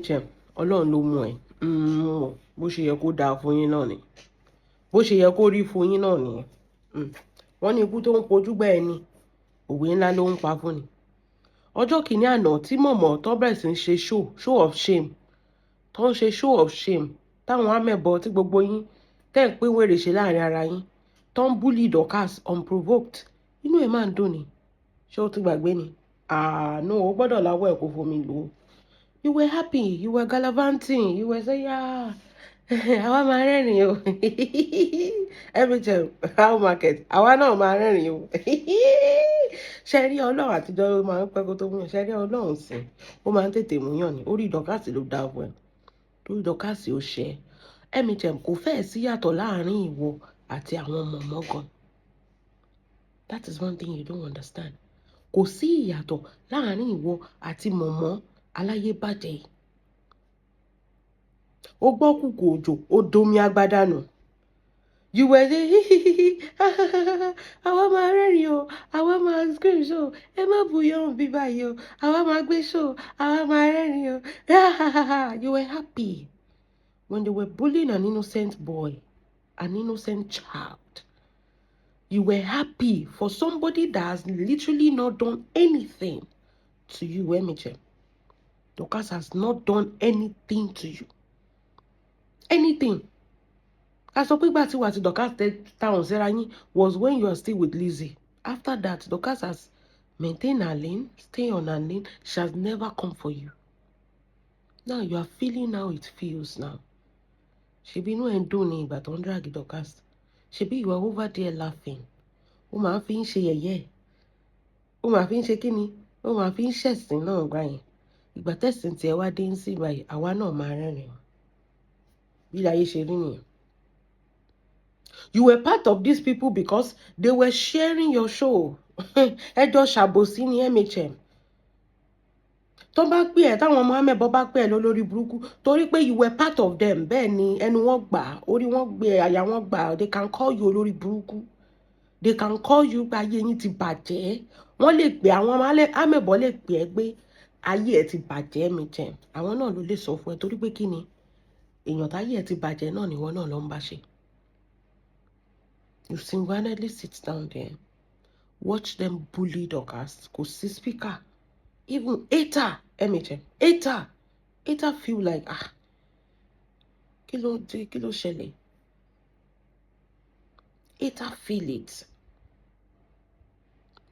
MHM, Ọlọ́run ló mú ẹ. Bó ṣe yẹ kó dáa fún yín náà ni, bó ṣe yẹ kó rí fún yín náà nìyẹn. Wọ́n ní ikú tó ń pojú gbẹ́ ẹni, òwe ńlá ló ń pa fún ni. Ọjọ́ kìíní àná tí mọ̀mọ́ tó bẹ̀rẹ̀ sí ń ṣe show of shame, tó ń ṣe show of shame, táwọn amẹ̀bọ tí gbogbo yín tẹ́ ń pín wèrè ṣe láàrin ara yín, tó ń bully Dorcas unprovoked, inú ẹ̀ máa ń dùn ni. Ṣé o ti gbàgbé ni? Àánú o gbọ́dọ̀ láwọ̀ ẹ̀ kó fomi lò ó. You were happy, you were gallivanting, you were saying, "Ah, àwa máa rẹ́rìn o. MHM, how market, àwa náà máa rẹ́rìn o." Ṣe rí, Ọlọ́run àtijọ́ ló máa ń pẹ́ kó tó múyàn. Ṣe rí, Ọlọ́run sìn, ó máa ń tètè múyàn ní orí. Dorcas ló dá fún ẹ lórí. Dorcas ó ṣe MHM, kò fẹ́ẹ̀ sí yàtọ̀ láàrin ìwọ àti àwọn ọmọ ọmọ gan. That is one thing you don't understand. Kò sí ìyàtọ̀ láàrin ìwọ àti mọ̀mọ́ aláyébàjẹ́ yìí. Ó gbọ́ kùkù òjò, ó domi agbádá nù. You were saying, "Àwa máa rẹ́rìn o, àwa máa scream show, ẹ má bùyọ̀ bí báyìí o, àwa máa gbé show, àwa máa rẹ́rìn o." You were happy when they were bullying an innocent boy, an innocent child. You were happy for somebody that has literally not done anything to you. MHM, Dorcas has not done anything to you, anything. A sọ pé ìgbà tí wà tí Dorcas táwọn síra yín was when you are still with Lizzie. After that, Dorcas has maintained her lane, stay on her lane. She has never come for you. Now you are feeling how it feels now. Ṣebí inú ẹ̀ ń dùn ní ìgbà tó ń drag Dorcas? Ṣebí you are over there laughing? Ó máa fi ń ṣe yẹ̀yẹ́, ó máa fi ń ṣe kíni, ó máa fi ń ṣẹ̀sín náà gbà yẹn. Ìgbà tẹ̀sìn tiẹ̀ wá dé ń sí báyìí, àwa náà máa rẹ́rìn. Bí ayé ṣe rí nìyẹn. You were part of these people because they were sharing your show. Ẹjọ́ ṣàbòsí ní MHM. Tó bá pè ẹ́, táwọn ọmọ amẹ́bọ bá pè ẹ́ lólórí burúkú torí pé you were part of them, bẹ́ẹ̀ ni ẹnu wọn gbà, orí wọn gbé, àyà wọn gbà. They can call you olórí burúkú, they can call you pé ayé yín ti bàjẹ́. Wọ́n lè pè, àwọn ọmọ amẹ́bọ lè pè ẹ́ pé ayé ẹ̀ ti bàjẹ́. MHM, àwọn náà ló lè sọ fún ẹ, torí pé kí ni? Èèyàn táyé ẹ̀ ti bàjẹ́ náà ni wọ́n náà ló ń bá ṣe. You single-handedly sit down there, watch them bully Dorcas. Kò sí speaker, even hater. MHM, hater, hater feel like, ah, kí ló dé? Kí ló ṣẹlẹ̀? Hater feel it.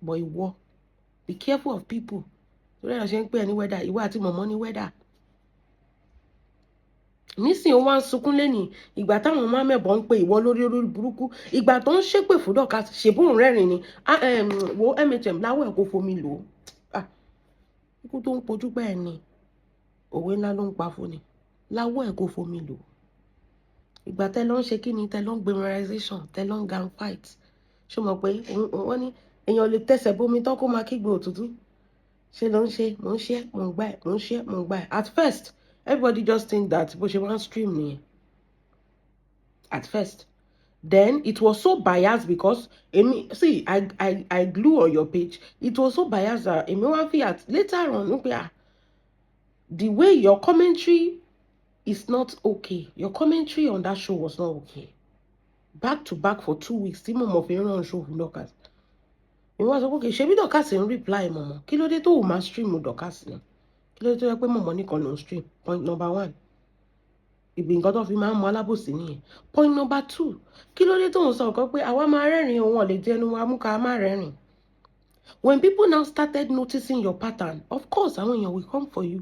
But ìwọ, be careful of people, torí ẹ̀rọ ṣe ń pè ẹ́ ní wẹ́dà. Ìwọ àti mọ̀mọ́ ní wẹ́dà. Nísìnyí, ó wá ń sunkún lẹ́nìí. Ìgbà táwọn ọmọ amẹ́bọ̀ ń pe ìwọ lórí orí burúkú, ìgbà tó ń ṣépè fún Dorcas, ṣèbóun rẹ́rìn ni? Wo MHM, láwọ̀ ẹ̀ kó fomi lò ó. Ikú tó ń pojú bẹ́ẹ̀ ni, òwe ńlá ló ń pa fún ni. Láwọ̀ ẹ̀ kó fomi lò ó. Ìgbà tẹ́ ló ń ṣe kí ni, tẹ́ ló ń gbemorization, tẹ́ ló ń gang fight, ṣé o mọ̀ pé wọ́n ní èèyàn lè tẹ̀sẹ̀ bómi tán kó máa kígbe òtútù? Ṣe ló ń ṣe, mò ń ṣe, mò ń gbà ẹ̀, mò ń ṣe, mò ń gbà ẹ̀. At first, everybody just think that bó ṣe máa ń stream nìyẹn at first. Then it was so biased because èmi, see, I glue on your page. It was so biased that èmi wá fi at later on wípé, ah, the way your commentary is not okay. Your commentary on that show was not okay. Back to back for 2 weeks tí mọ̀mọ́ fi ń rán show fún Dorcas, ìwọ́n sọ pé kì í ṣe bí Dorcas ń reply mọ̀mọ́. Kí ló dé tó o máa stream Dorcas náà? Kí ló dé tó yẹ pé mọ̀mọ́ nìkan ló ń stream? Point number one, ìgbì nǹkan tó fi máa ń mọ alábòsí nìyẹn. Point number two, kí ló dé tó ń sọ nǹkan pé àwa máa rẹ́rìn, òun ò lè jẹnu wa mú ká má rẹ́rìn? When people now started noticing your pattern, of course àwọn èèyàn will come for you.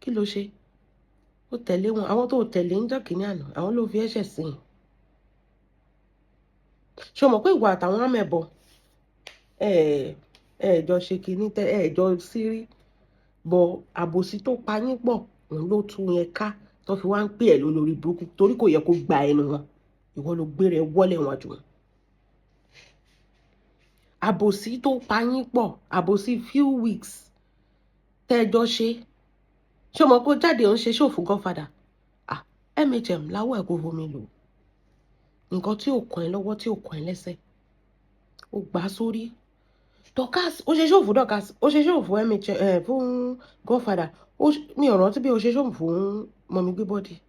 Kí ló ṣe? Ó tẹ̀lé wọn. Àwọn tó tẹ̀lé ń jọ́ kìíní àná, àwọn ló fi ẹ̀ṣẹ̀ sí i. Ṣé o mọ̀ pé ìwà àtàwọn amẹ̀bọ ẹ ẹ jọ ṣe kìíní tẹ ẹ jọ sírí bọ? Àbòsí tó pa yín pọ̀, òun ló tún yẹn ká tó fi wá ń pè ẹ́ lólórí burúkú, torí kò yẹ kó gba ẹnu wọn. Ìwọ ló gbére wọlé wọn jù wọn. Àbòsí tó pa yín pọ̀, àbòsí few weeks tẹ́jọ ṣe. Ṣé o mọ̀ pé ó jáde, ó ń ṣe ṣòfò Godfather? Ah, MHM, láwọ̀ ẹ̀ kó fomi lò. Nǹkan tí ò kàn ẹ́ lọ́wọ́, tí ò kàn ẹ́ lẹ́sẹ̀, ó gbà á sórí. Dorcas, ó ṣe show fún Dorcas, ó ṣe show fún MH fún Godfather. Mi ò rántí bí ó ṣe show fún Mummy Gbébọ́dì,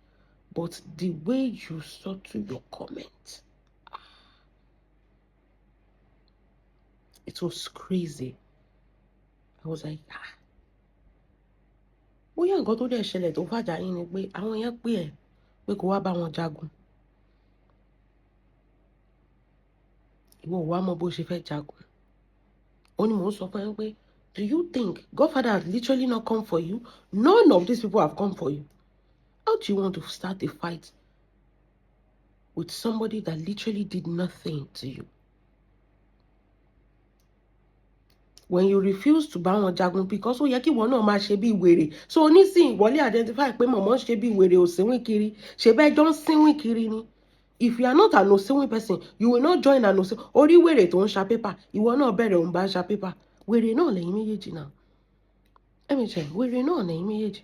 but the way you settle your comment, it was crazy. I was like, ah, bóyá nǹkan tó dẹ̀ ṣẹlẹ̀ tó fàjà yín ni pé àwọn yẹn pè ẹ́ pé kó wá bá wọn jagun. Ìwọ ò wá mọ bó ṣe fẹ́ jagun. Ó ní mò ń sọ fún ẹ pé, do you think Godfather has literally not come for you? None of these people have come for you. How do you want to start a fight with somebody that literally did nothing to you? When you refuse to bá wọn jagun, because ó yẹ kí ìwọ náà máa ṣe bí wèrè. So onísìn ìwọlé identify pé mọ̀mọ́ ṣe bí wèrè, ò sínwín kiri, ṣe bẹ́ẹ̀ jọ ń sínwín kiri ni. If you are not an òsínwín person, you will not join an òsínwín. Orí wèrè tó ń ṣa pépà, ìwọ náà bẹ̀rẹ̀ òun bá ń ṣa pépà. Wèrè náà lẹ́yìn méjèèjì náà. MHM, wèrè náà lẹ́yìn méjèèjì.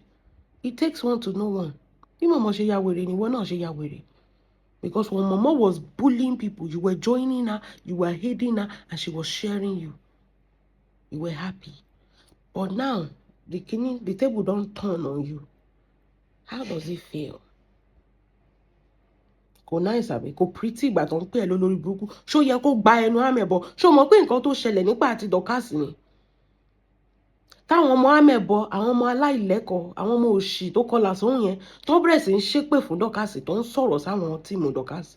It takes one to know one. Bí mọ̀mọ́ ṣe ya wèrè ni ìwọ náà ṣe ya wèrè, because when mọ̀mọ́ was bullying people, you were joining her, you were hating her, and she was sharing you. You were happy. But now the kini, the table don turn on you. How does it feel? Kò nice àbí kò pretty? Ìgbà tó ń pè ẹ́ lólórí burúkú, ṣó yẹ kó gba ẹnu àmẹ̀bọ? Ṣó mọ̀ pé nǹkan tó ṣẹlẹ̀ nípa àti Dorcas ni táwọn ọmọ àmẹ̀bọ, àwọn ọmọ aláìlẹ́kọ̀ọ́, àwọn ọmọ òṣì tó kọlà sóhun yẹn, tó bẹ̀rẹ̀ sí ń ṣépè fún Dorcas, tó ń sọ̀rọ̀ sáwọn team Dorcas,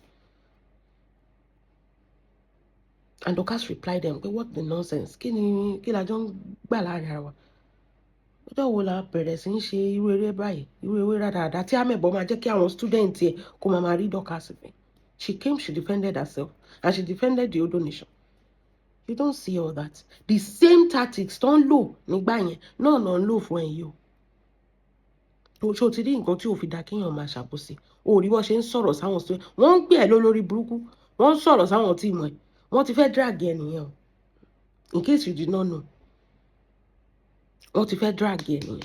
and Dorcas replied them pé, what the nonsense? Kí ni kí la jọ ń gbà láàrin ara wa? Ọjọ́ wo la bẹ̀rẹ̀ sí ń ṣe irú eré báyìí, irú eré rádaràda tí àmẹ̀bọ máa jẹ́ kí àwọn student ẹ̀ kó máa máa rí Dorcas fẹ́? She came, she defended herself, and she defended the Odo nation. You don't see all that. The same tactics tó ń lò nígbà yẹn náà náà ń lò fún ẹ yìí o. Ṣó ti rí nǹkan tí ò fi da kéèyàn máa ṣàbòsí? O rí bó ṣe ń sọ̀rọ̀ sáwọn student, wọ́n ń pè ẹ́ lólórí burúkú, wọ́n ń sọ̀rọ̀ sáwọn team ẹ̀, wọ́n ti fẹ́ drag ẹ nìyẹn o. In case you did not know, wọ́n ti fẹ́ drag ẹ nìyẹn.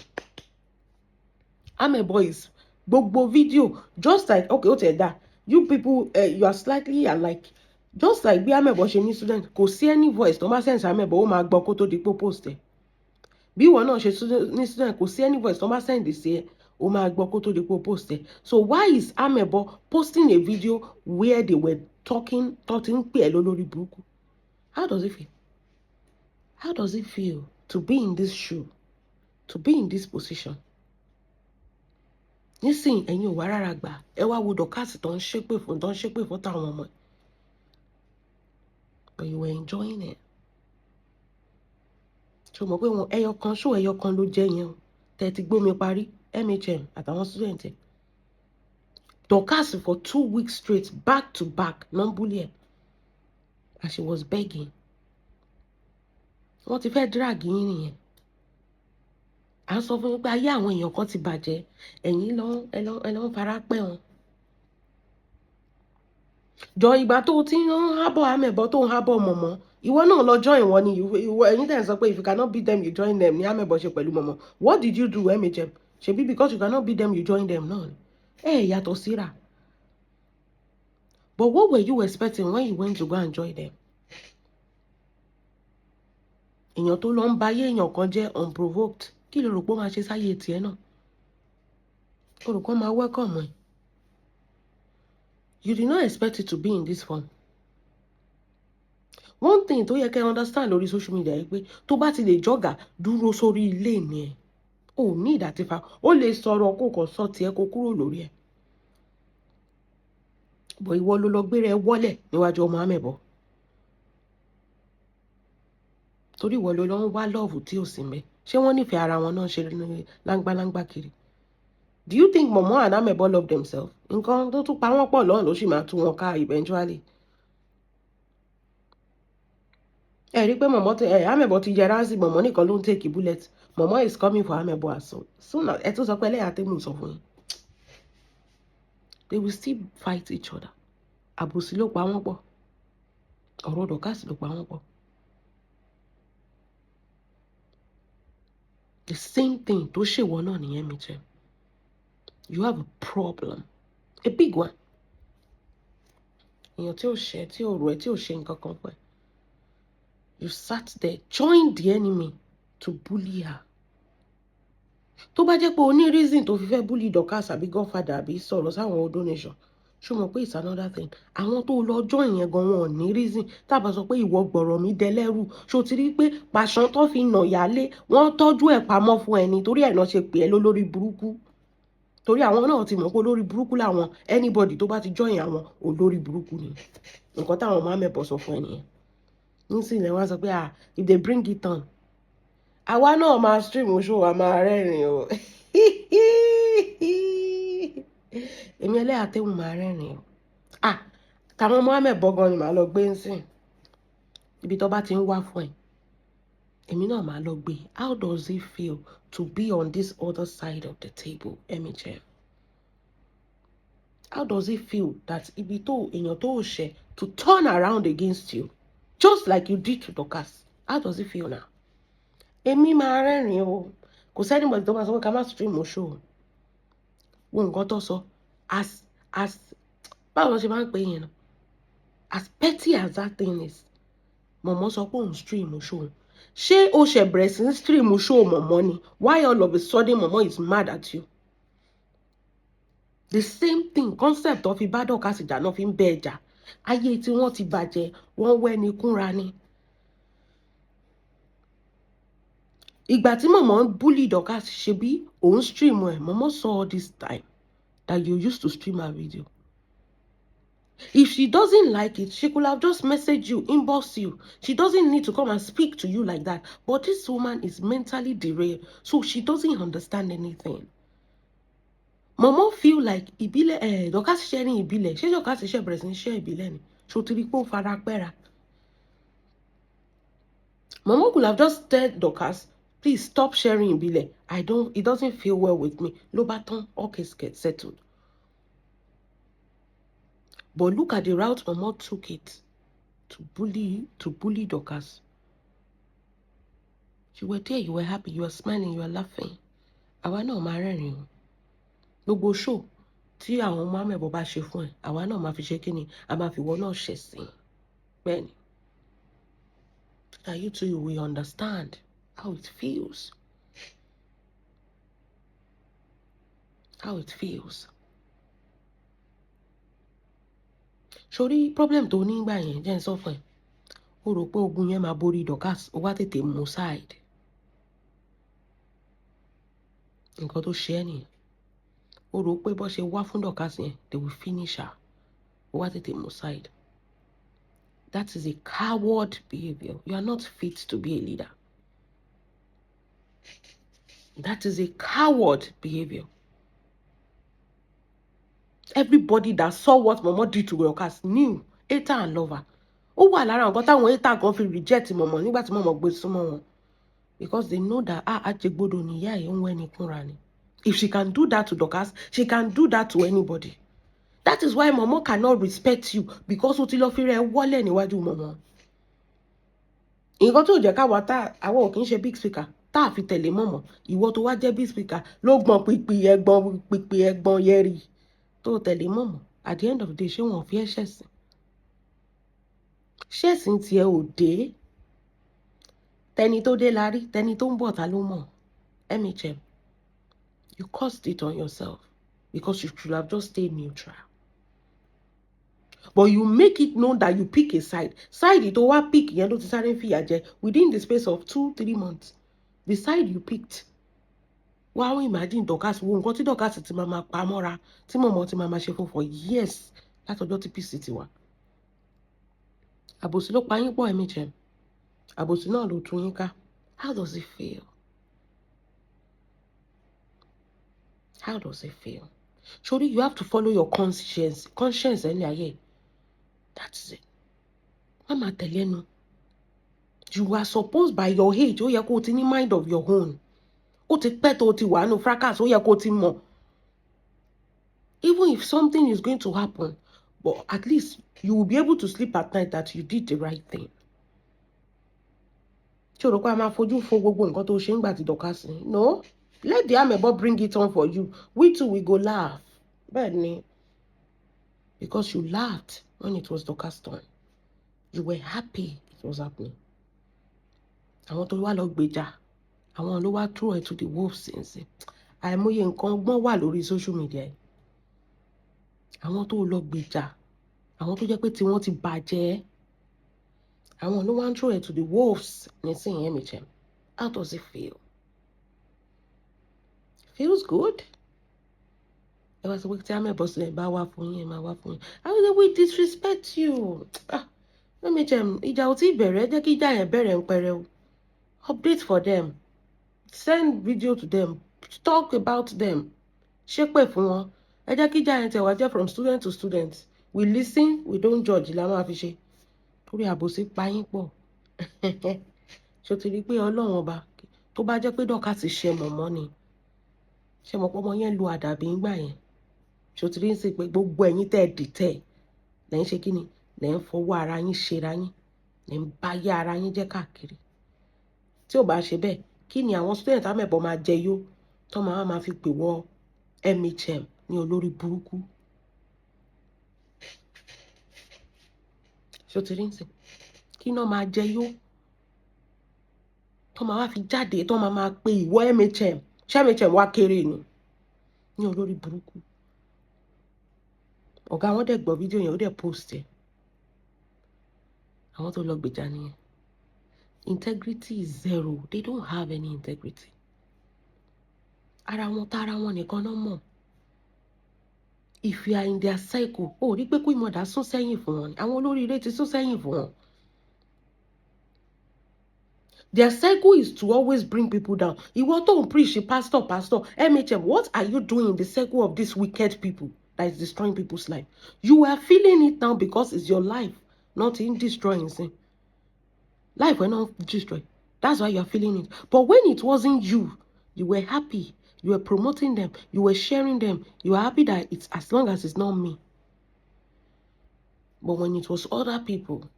Amebo is gbogbo video, just like, okay, ó tẹ̀ dá, you people, you are slightly alike. Just like bí Amebo ṣe ní student, kò sí any voice tó bá send Amebo, ó máa gbọ́ kó tó di pé post ẹ̀. Bí ìwọ náà ṣe ní student, kò sí any voice tó bá send sí ẹ, ó máa gbọ́ kó tó di pé post ẹ̀. So why is Amebo posting a video where they were talking, tó ti ń pè ẹ́ lólórí burúkú? How does it feel? How does it feel to be in this shoe, to be in this position? Nísìnyí, ẹ̀yin ò wá rárá gbà. Ẹ wá wo Dorcas tó ń ṣépè fún, tó ń ṣépè fún táwọn ọmọ ẹ̀, but you were enjoying it. Ṣé o mọ̀ pé wọn ẹyọ kan ṣó, ẹyọ kan ló jẹ́ yẹn o, tẹ́ ti gbómi parí MHM àtàwọn student ẹ̀? Dorcas, for 2 weeks straight, back to back, non bully ẹ̀, and she was begging. Wọ́n ti fẹ́ drag yín nìyẹn. À ń sọ fún yín pé ayé àwọn èèyàn kan ti bàjẹ́, ẹ̀yin lọ ẹ lọ ń fara pẹ́ wọn. Jọ, ìgbà tó ti ń hábọ̀ amẹ̀bọ, tó ń hábọ̀ mọ̀mọ́, ìwọ náà lọ join wọn ni. Ìwọ, ẹ̀yin tẹ̀ ń sọ pé if you cannot beat them, you join them ní amẹ̀bọ ṣe pẹ̀lú mọ̀mọ́. What did you do, MHM? Ṣebí because you cannot beat them, you join them náà ni. Ẹ yàtọ̀ síra. But what were you expecting when you went to go and join them? Èèyàn tó lọ ń ba ayé èèyàn kan jẹ́ unprovoked, kí ló rò pé ó máa ṣe sáyé tiẹ̀ náà? O rò pé ó máa welcome ẹ̀? You did not expect it to be in this form. One thing tó yẹ kẹ́ understand lórí social media yìí pé tó bá ti lè jọ́gà dúró sórí ilé ni ẹ̀, ò ní ìdàtífà, ó lè sọ̀rọ̀, kó kàn sọ tiẹ̀, kó kúrò lórí ẹ̀. Bọ̀ ìwọ ló lọ gbéra ẹ wọ́lẹ̀ níwájú ọmọ amẹ̀bọ, torí ìwọ ló lọ ń wá love tí ò sí mẹ́. Ṣé wọ́n nífẹ̀ẹ́ ara wọn náà ṣe láńgbáláńgbá kiri? Do you think Momo and Amebo love themselves? Nǹkan tó tún pa wọ́n pọ̀ lọ́run ló sì máa tú wọn ká eventually. Ẹ rí i pé Momo ti ẹ, Amebo ti yẹra sí Momo nìkan ló ń take bullet. Momo is coming for Amebo as soon as ẹ tún sọ pé ẹlẹ́yà tẹ́mù sọ fún yín. They will still fight each other. Àbòsí ló pa wọ́n pọ̀, ọ̀rọ̀ Dorcas ló pa wọ́n pọ̀. The same thing tó ṣèwọ náà nìyẹn, mi jẹ́. You have a problem, a big one. Èèyàn tí ò ṣe, tí ò rò ẹ, tí ò ṣe nǹkan kan fún ẹ. You sat there, joined the enemy to bully her. Tó bá jẹ́ pé o ní reason tó fi fẹ́ bully Dorcas àbí Godfather àbí sọ̀rọ̀ sáwọn Odo Nation, ṣó mọ̀ pé it's another thing? Àwọn tó lọ join yẹn gan, wọn ò ní reason. Tá a bá sọ pé ìwọ gbọ̀rọ̀ mi dẹlẹ́rù, ṣó ti rí pé pàṣán tó fi nà yálé, wọ́n tọ́jú ẹ̀ pamọ́ fún ẹni torí ẹ̀ náà ṣe pè é lólórí burúkú? Torí àwọn náà ti mọ̀ pé olórí burúkú làwọn. Anybody tó bá ti join àwọn, olórí burúkú ni. Nǹkan táwọn ọmọ amẹ́bọ̀ sọ fún ẹ nìyẹn. Nísìnyí wọ́n sọ pé, ah, if they bring it on, àwa náà máa stream show wa, máa rẹ́rìn o. Èmi ẹlẹ́yà tẹ́wọ̀n máa rẹ́rìn o. Ah, tàwọn ọmọ amẹ́bọ̀ gan ni màá lọ gbé ńsìn. Ibi tó bá ti ń wá fún ẹ, èmi náà máa lọ gbé. How does it feel to be on this other side of the table, MHM? How does it feel that ibi tó èèyàn tó ṣe to turn around against you, just like you did to Dorcas? How does it feel now? Èmi máa rẹ́rìn o. Kò sí anybody tó máa sọ pé ká má stream show. Wo nǹkan tó sọ, as báwo ló ṣe máa ń pè yẹn náà, as petty as that thing is, mọ̀mọ́ sọ pé òun stream show. Ṣé o ṣe bẹ̀rẹ̀ sí ní stream show mọ̀mọ́ ni? Why all of a sudden mọ̀mọ́ is mad at you? The same thing, concept tó fi bá Dorcas jà náà fi ń bẹ ẹjà. Ayé tí wọ́n ti bàjẹ́, wọ́n wẹ́ni kúnra ni. Ìgbà tí mọ̀mọ́ ń bully Dorcas, ṣe bí òun stream ẹ̀. Mọ̀mọ́ saw all this time that you used to stream her video. If she doesn't like it, she could have just messaged you, inbox you. She doesn't need to come and speak to you like that. But this woman is mentally derailed, so she doesn't understand anything. Mọ̀mọ́ feel like ìbílẹ̀ ẹ̀ Dorcas ṣe ní ìbílẹ̀. Ṣé Dorcas ṣe bẹ̀rẹ̀ sí ní ṣe ìbílẹ̀ ni? Ṣó ti rí pé ó fara pẹ́ra? Mọ̀mọ́ could have just tell Dorcas, "Please stop sharing ìbílẹ̀. I don't, it doesn't feel well with me." Ló bá tán, all case get settled. But look at the route Mọ̀mọ́ took it to bully Dorcas. You were there, you were happy, you were smiling, you were laughing. Àwa náà máa rẹ́rìn o. Gbogbo show tí àwọn ọmọ amẹ̀bọ̀ bá ṣe fún ẹ, àwa náà máa fi ṣe kíni, a máa fi ìwọ náà ṣẹ̀sín. Bẹ́ẹ̀ni. That you too, you will understand how it feels. How it feels. Sórí problem tó ní ìgbà yẹn, jẹ́ n sọ fún ẹ. Ó rò pé ogun yẹn máa borí Dorcas, ó wá tètè mú side. Nǹkan tó ṣe ẹ́ nìyẹn. Ó rò pé bó ṣe wá fún Dorcas yẹn, they will finish her. Ó wá tètè mú side. That is a coward behavior. You are not fit to be a leader. That is a coward behavior. Everybody that saw what Momo did to Dorcas knew hater and lover. Ó wà lára nǹkan táwọn hater gan fi reject Momo nígbà tí Momo gbé súnmọ́ wọn. Because they know that, ah, àjẹgbodò nìyá ẹ̀ ń wẹ́ni kúnra ni. If she can do that to Dorcas, she can do that to anybody. That is why Momo cannot respect you, because ó ti lọ fi rẹ̀ wọ́lẹ̀ níwájú Momo. Nǹkan tó jẹ́ káwa tá àwọn ò kì í ṣe big speaker tá a fi tẹ̀lé Momo. Ìwọ tó wá jẹ́ big speaker ló gbọ̀n pípì ẹ̀gbọ́n pípì ẹ̀gbọ́n yẹri tó tẹ̀lé Momo. At the end of the day, ṣé wọn ò fi ẹ́ ṣẹ̀sín? Ṣẹ̀sín tiẹ̀ ò dé. Tẹni tó dé la rí, tẹni tó ń bọ̀ ta ló mọ̀? MHM, you caused it on yourself because you should have just stayed neutral. But you make it known that you pick a side. Side tó wá pick yẹn ló ti sáré fìyà jẹ within the space of 2-3 months. The side you picked. Wá wọ́n imagine Dorcas, wo nǹkan tí Dorcas ti máa ma pa mọ́ra, tí mọ̀mọ́ ti máa ma ṣe fún for years látọjọ́ tí peace ti wà. Àbòsí ló pa yín pọ̀, MHM. Àbòsí náà ló tú yín ká. How does it feel? How does it feel? Sori, you have to follow your conscience. Conscience ẹ̀ ní ayé. That's it. Má máa tẹ̀lé ẹnu. You are supposed, by your age, ó yẹ kó o ti ní mind of your own. Ó ti pẹ́ tó o ti wà nù fracas, ó yẹ kó o ti mọ̀. Even if something is going to happen, but at least you will be able to sleep at night that you did the right thing. Ṣé o rò pé a máa fojú fo gbogbo nǹkan tó ṣe ń gbà tí Dorcas ni? No. Let the amebo bring it on for you. We too, we go laugh. Bẹ́ẹ̀ ni. Because you laughed when it was Dorcas' turn. You were happy it was happening. Àwọn tó wá lọ gbèjà, àwọn ló wá throw ẹ to the wolves nsìn. Àìmọye nǹkan ọgbọ́n wà lórí social media yìí. Àwọn tó lọ gbèjà, àwọn tó jẹ́ pé tí wọ́n ti bàjẹ́, àwọn ló wá ń throw ẹ to the wolves nísìnyí. MHM, how does it feel? Feels good? Ẹ wá sọ pé tí amẹ́bọ̀ sílẹ̀ bá wá fún yín, ẹ máa wá fún yín. How they will disrespect you? Ah, MHM, ìjà ò tí ì bẹ̀rẹ̀. Jẹ́ kí ìjà yẹn bẹ̀rẹ̀ ń pẹrẹ o. Update for them, send video to them, talk about them, ṣépè fún wọn. Ẹ jẹ́ kí ìjà yẹn tẹ̀ wá jẹ́ from student to student. We listen, we don't judge la máa fi ṣe, torí àbòsí pa yín pọ̀. Ṣó ti rí i pé Ọlọ́run Ọba, tó bá jẹ́ pé Dorcas ti ṣe mọ̀mọ́ ni, ṣe mọ̀ pé ọmọ yẹn lu àdàbí ńgbà yẹn? Ṣó ti rí sí pé gbogbo ẹ̀yin tẹ́ ẹ dìtẹ̀ lẹ́ ń ṣe kí ni, lẹ́ ń fọwọ́ ara yín ṣera yín, lẹ́ ń bá yé ara yín jẹ́ káàkiri? Tí ò bá ṣe bẹ́ẹ̀, kí ni àwọn student amẹ̀bọ̀ máa jẹ yó tó máa máa fi pè wọ MHM ní olórí burúkú? Ṣó ti rí sí kí náà máa jẹ yó tó máa wá fi jáde, tó máa máa pe ìwọ MHM? Ṣé MHM wá kéré ni ní olórí burúkú? Ọ̀gá wọn dẹ̀ gbọ́ fídíò yẹn, ó dẹ̀ post ẹ̀. Àwọn tó lọ gbèjà nìyẹn. Integrity is zero. They don't have any integrity. Ara wọn, tára wọn nìkan náà mọ̀. If you are in their cycle, ó rí pé Queen Mother sún sẹ́yìn fún wọn ni. Àwọn olóríire ti sún sẹ́yìn fún wọn. Their cycle is to always bring people down. Ìwọ tó ń preach, pastor, pastor MHM, what are you doing in the circle of these wicked people that is destroying people's life? You are feeling it now because it's your life, not in destroying sin. Life will not destroy. That's why you are feeling it. But when it wasn't you, you were happy. You were promoting them. You were sharing them. You were happy that it's as long as it's not me. But when it was other people,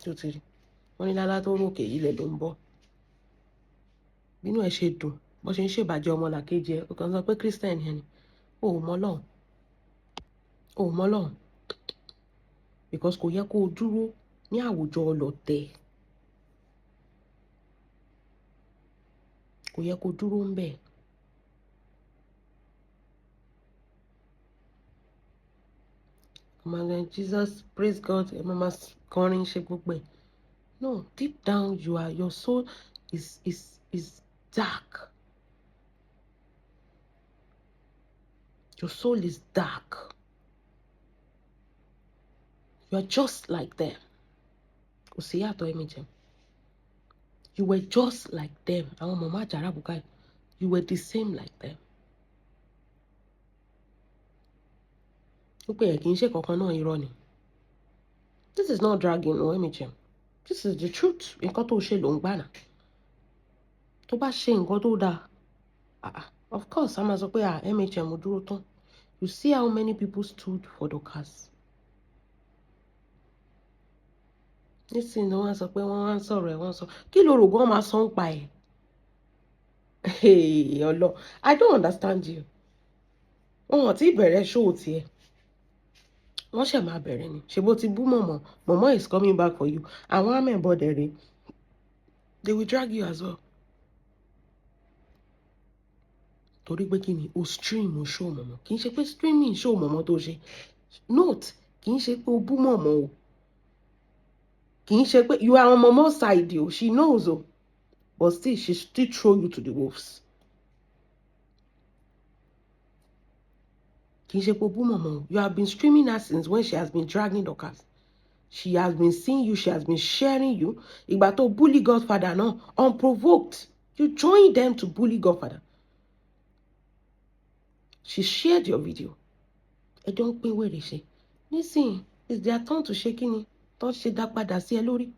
tó ti rí, wọ́n ní lálá tó rókè ilẹ̀ ló ń bọ̀. Bínú ẹ̀ ṣe dùn bó ṣe ń ṣèbàjẹ́ ọmọlàkejì ẹ̀. Ó kàn sọ pé Christian yẹn ni. O ò mọ Ọlọ́run, o ò mọ Ọlọ́run, because kò yẹ kó o dúró ní àwùjọ ọlọ̀tẹ̀. Kò yẹ kó o dúró ń bẹ̀. Ọmọ Jesus, praise God, ẹ máa kọrin ṣe gbogbo ẹ̀. No, deep down you are, your soul is dark. Your soul is dark. You are just like them. Kò sí yàtọ̀, MHM. You were just like them. Àwọn mọ̀mọ́ àjàrà bùkà, you were the same like them. Wípé ẹ̀ kì í ṣe kankan náà, irọ́ ni. This is not dragging o, MHM. This is the truth. Nǹkan tó ṣe ló ń gbà náà. Tó bá ṣe nǹkan tó dáa, ah, of course, a máa sọ pé, ah, MHM dúró tán. You see how many people stood for Dorcas. Nísìnyí wọ́n sọ pé wọ́n wá ń sọ̀rọ̀ ẹ̀, wọ́n sọ kí ló rò gan máa sọ ń pa ẹ̀. Ọlọ, I don't understand you. Wọn ò tí ì bẹ̀rẹ̀ show tiẹ̀, wọ́n ṣẹ̀ máa bẹ̀rẹ̀ ni. Ṣe bó ti bú mọ̀mọ́? Mọ̀mọ́ is coming back for you. Àwọn amẹ̀bọ̀dẹ̀ rèé, they will drag you as well. Torí pé kí ni? O stream o show mọ̀mọ́. Kì í ṣe pé streaming show mọ̀mọ́ tó ṣe, note, kì í ṣe pé o bú mọ̀mọ́ o, kì í ṣe pé you are on mọ̀mọ́ side o. She knows o, but still she still throw you to the wolves. Kì í ṣe pé o bú mọ̀mọ́ o. You have been streaming her since when she has been dragging Dorcas. She has been seeing you, she has been sharing you. Ìgbà tó bully Godfather náà unprovoked, you join them to bully Godfather. She shared your video. Ẹjọ́ ń pín wèrè ṣe nísìnyí. It's their turn to ṣe kí ni tó ṣe dá padà sí ẹ lórí.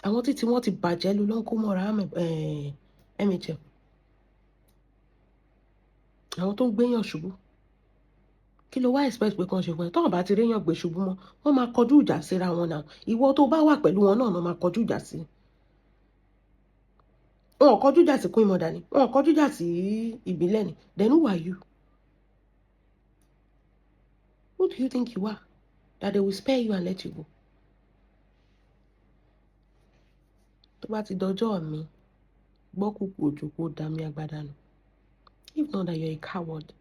Àwọn títí wọ́n ti bàjẹ́ ló ló ń kó mọ́ra MHM, àwọn tó ń gbéyàn ṣubú. Kí ló wá expect pé kàn ṣe fún ẹ? Tọ́wọ́n bá ti réyàn gbé ṣubú mọ́, wọ́n máa kọjú ìjà síra wọn náà. Ìwọ tó bá wà pẹ̀lú wọn náà, máa kọjú ìjà sí wọn. Ò kọjú ìjà sí Queen Mother ni, wọn ò kọjú ìjà sí ìbílẹ̀ ni. Then who are you? Who do you think you are that they will spare you and let you go? Tó bá ti dọjọ́ mi, gbọ́ kúkú òjò kó dá mi agbádá nù. If not that, you're a coward.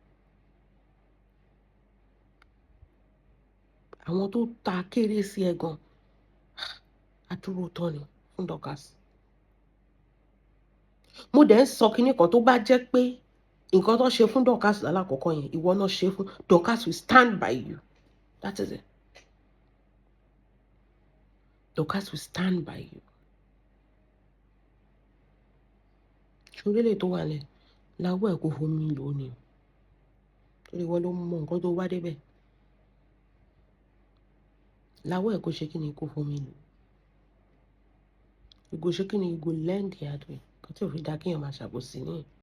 Àwọn tó ta kéré sí ẹ gan, àdúró tán ni fún Dorcas. Mo dẹ̀ ń sọ kinní kan, tó bá jẹ́ pé nǹkan tó ṣe fún Dorcas lálákọ̀ọ́kọ́ yẹn, ìwọ náà ṣe fún, Dorcas will stand by you. That is it. Dorcas will stand by you. Ṣorílẹ̀ tó wà lẹ̀ láwọ̀ ẹ̀ kò fomi lò ó ni, torí wọ́n ló mọ nǹkan tó wá débẹ̀. Láwọ̀ ẹ̀ kò ṣe kí ni, kò fomi lò. You go ṣe kí ni, you go learn the hard way. Nǹkan tí ò fi dá kéèyàn máa ṣàbòsí nìyẹn.